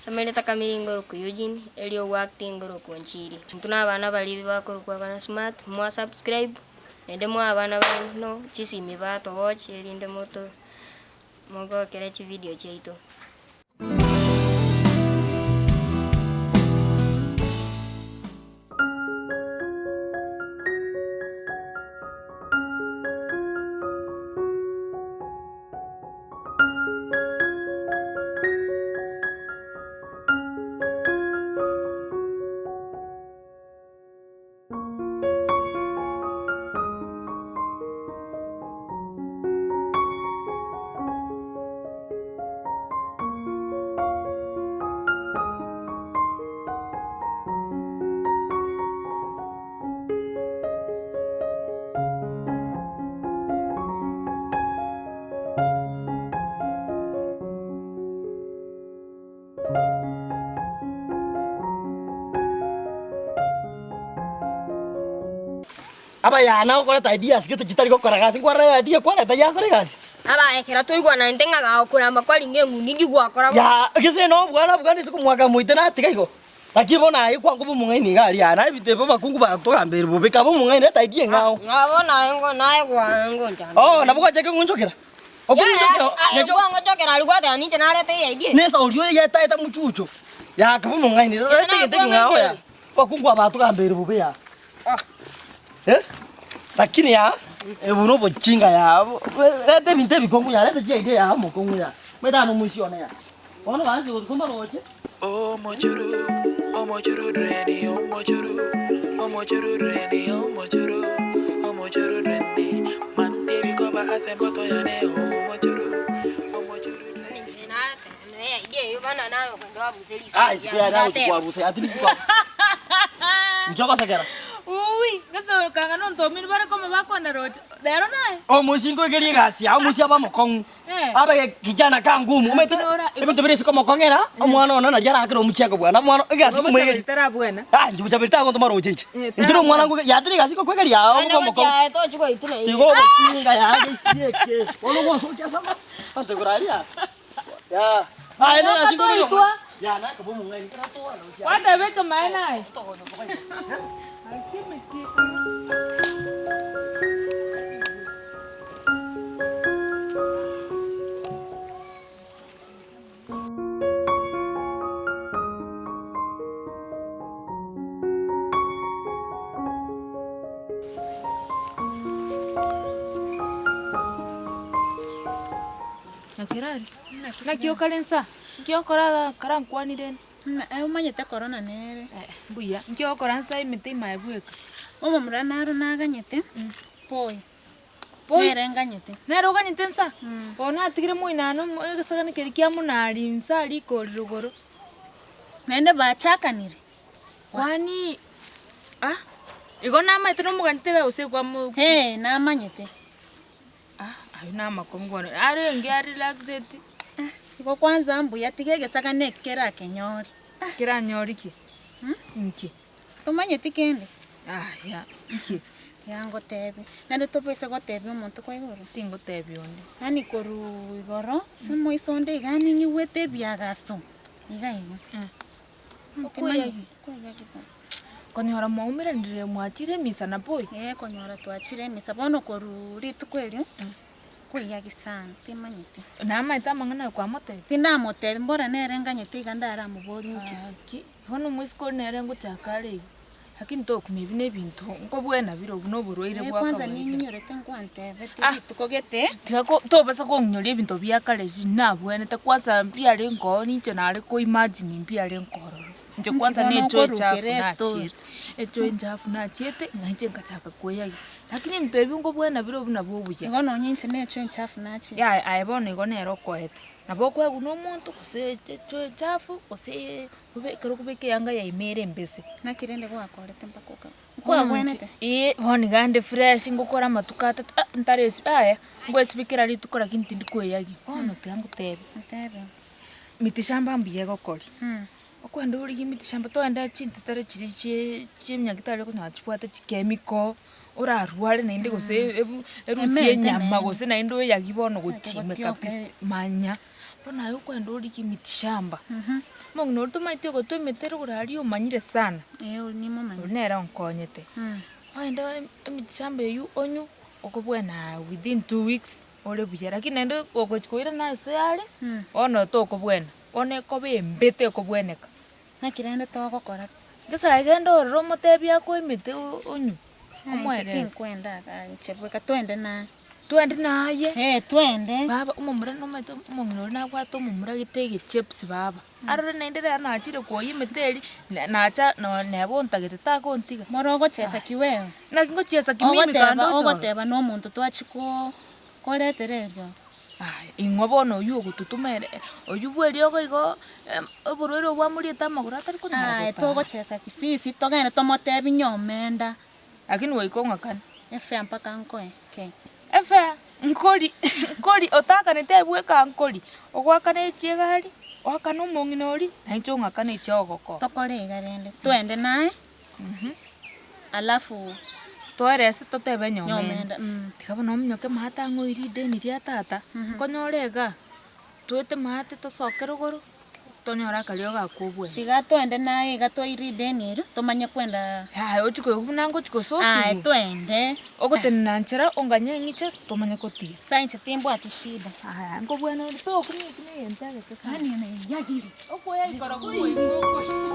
Ase amareta kamiri ngorokwa Eugene, erio ogwakti ngorokwa Onchiri. Intwe na abana baria bakorokwa abana smart, mwa subscribe, naende mwa abana baino chisimi batowatch erinde moto mogokere chividio chiaito. Abayana gokoreta ideas gete chitari gokora gasi, nkwarora idea kwareta yakora egasi. Aba ekero twaigwananete ng'a gagokoramba kwarenge eng'undi inki gwakora bono? Yaa, gese nobwana bwane ase komwaka moite natiga igo. Lakini bono aye kwangwa omong'aini iga aria aa, naye ebinto ebi abakungu batogambeire bobe, kaba omong'aini reta idea eng'ao. Ng'a bono aye ngo naye gwangoncha. Oo, nabo gwachaka kong'onchokera. Okong'onchokera Aye nyacho kwang'onchokera aria gwateba ninche narete idea. nesa oria oyo yetaete mochucho, yakaba omong'aini, reta egento ekeng'ao yaa. Abakungu aba batogambeire bobe yaa. Eh, lakini yaa, obo na obochinga yaa, reta ebinto ebikong'u yaa, reta chiaidea yaa omokong'u yaa, omanyete aa nomoisia one yaa. Bono baanse gotoma roche. Omochuru, omochuru reni, omochuru, omochuru reni, omochuru, omochuru reni, mantebi koba ase emboto yane, omochuru, omochuru reni. Ninche nateba idea eyio bono naye okondwabusa riso Ah, isiko yane agochia ati niki kwa Inki ogosekera? Uuwi, gose kanga nontomire bare koma bakonda roche, rero naye. Omoisia nkoigerie egasi yao, omoisia abe omokong'u. Eh. Abe kijana ka ngumu. Omanyete Ora, igo- ebinto bire isiko omokong'era, omwana one naria arakere omochiango bwana. Omwana egasi Igo nkomoigeria. bochaberi tarabwena. Ah, inche bochaberi tagontoma roche inche. Eh, Inche na omwana nkoigeria, yatire egasi nkokwegeria yao Naende obe omokong'u. gochia aye tochi goitwa na Tiga obotinga yaye isieke. Bono gwasokia ase ama- abanto igoro aria. Ya. Aye na egasi nkoigeria Toitwa. Ya, nakaba omong'aini kera toa roche. Gwateba ekemaene aye. Naki orare? Naki okare nsa? Nki okora igaa ekero nkwanire inde? Buna aye omanyete korona nere. Eh, mbuya. Nki okora nsa emete ime aye bweka? Omomura naro naganyete, boy, Boy? nere nganyete. Nere oganyete nsa? Bono natigire moino one omo egesagane keria kia monari nsa rikori rogoro. Naende bachakanire. Kwani ah, igo namaete nomoganyete iga gose kwamo. Ee, namanyete. Ah, ayio namakong'u bono, arenge arelaxed. Igo kwanza mbuya tiga egesagane eki kerakenyore. Keranyore ki? Nki? Tomanyeti kende? Yaya, nki? Tiga ngotebie, naende tobaisa gotebia omonto kwa igoro. Tingotebia onde. Yaani korwa igoro, ase omoiso onde iga ning'igwete ebiagaso, iga igo. Okoyagi. Okoyagi bono. Konyora mwaumeranire mwachire emisa na boy? Ee konyora twachire emisa, bono korwa rituko erio, nkoiyagi sana, timanyeti. Namaete amang'ana aye kwamotebia? Tindamotebia, mbora nere nganyete iga ndaramoborie nki. Gaki, bono omoiseke oria nere ngochaka are iga, lakini tokumia ebi na ebinto nkobwena bire obwo na oborwaire Ee bwa kwanza kawaida. ninyorete nkwantebete Ah. rituko gete. Tiga ko tobasa kong'inyoria ebinto bia kare nabwenerete kwanza mbiarenge oo ninche nare ko imagine mbiarenge ororo. Inche kwanza Bono na echoo okorukera echafu estory. nachiete, echoo enchafu nachiete ng'a inche ngachaka koeyagia, lakini ebinto ebi nkobwena bire obwo nabwo obuya. Igo nonye inche na echoo enchafu nachiete. Yaya aye bono igo nere okoete, nabo okoegwa na omonto gose echoo echafu gose obe ekero okobeka eyanga ya ime ere embese. Naki rende gwakorete mpaka oka Bono inche nkwabwenete? eeh bono iga inde fresh ngokora amatuko atato ah ntaresi yaya, ngoesibi kera rituko lakini tindi koeyagia, bono tiga ngotebie. Ntebie. Miti shamba mbuya egokoria. Okwenda origie miti shamba toende chintetera chiria chie chieminyagitari okonyora chibwate chikemiko, orarware naende gose ebu erusie Emente enyama naende. gose naende oyagie bono gochime Chake kabisa gotioka manya. Bono aye okwenda origie miti shamba. Omong'ina oria tomaeti ogotwa emete rogoro aria omanyire sana. Eh oria nimomanyete. Oria nere onkonyete. Ogende emitishamba eywo onywe, okobwena within 2 weeks ore buya, lakini naende ogochi koirana ase are, bono tokobwena, bono ekoba embe tekobweneka. Naki rende togokora? Gesa genda ororo omotebie akoe emete onywe, Inche omoerese. tinkwenda igaa inche bweka twende naye. Twende naye. Eh twende. Baba omomura nomanyete omong'ina oria nabwate omomura gete egechips baba, arore naende rero nachire koyia emete eria, na nacha no neba ontagete tagontiga. Moro ogochesa ki wewe? Naki ngochiesa ki mimi Ogoteba kande oche ororo. ogoteba na omonto twachia ko koretera erio. Aya, ing'o bono oywo ogototoma ere oywo bwa eriogo igo oborwaire obwo bwamoriete amagoro atari konyara Aye gotara. togochesa ki sisi togende tomotebi nyomenda. Lakini goika ong'akane. Efare mpaka nkoe kei. Efare, nkori nkori otakaneti aye bweka nkori, ogoakana echi egari, oakane omong'ina oria, na inche ong'akane echi ogokora. Tokore iga rende, twende naye, alafu. Toerese totebe nyomenda. Nyomenda mm. Tiga bono ominyoke maate ang'oirie rideni ria tata, nkonyore igaa, toete maate tosoke rogoro, tonyore akariogo gakwo obwene. Tiga twende naye iga toire rideni erio, tomanye kwenda. Yaya ochia koigwa buna ngochia Aye kosokigwa, twende. ogotenena nchera onganye ng'iche tomanye kotiga. Sa inche timbwati shida. Aya nkobwena ore tokumia eki na egento egeke sana. Yaani naiyagire. Okoya ikoro kogoika okoyia.